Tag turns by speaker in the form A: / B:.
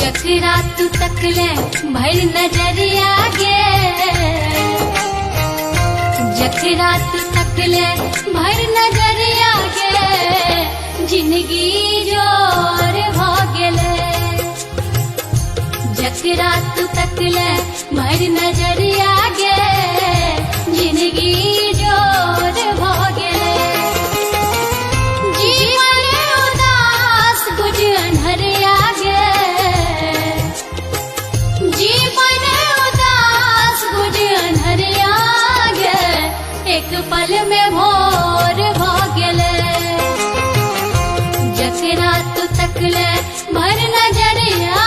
A: जकरा तू तकले भर नजरिया गे, जकरा तू तकले भर नजरिया गे, जिंदगी जोर भ गेले। जकरा तू तकले भर नजरिया गे, जिंदगी जोर भ गेले। जीवन उदास गुज अन्हरिया गे, जीवन उदास गुज अन्हरिया गे, एक पल में भोर भ गेले। जकरा तू तकले भर नजरिया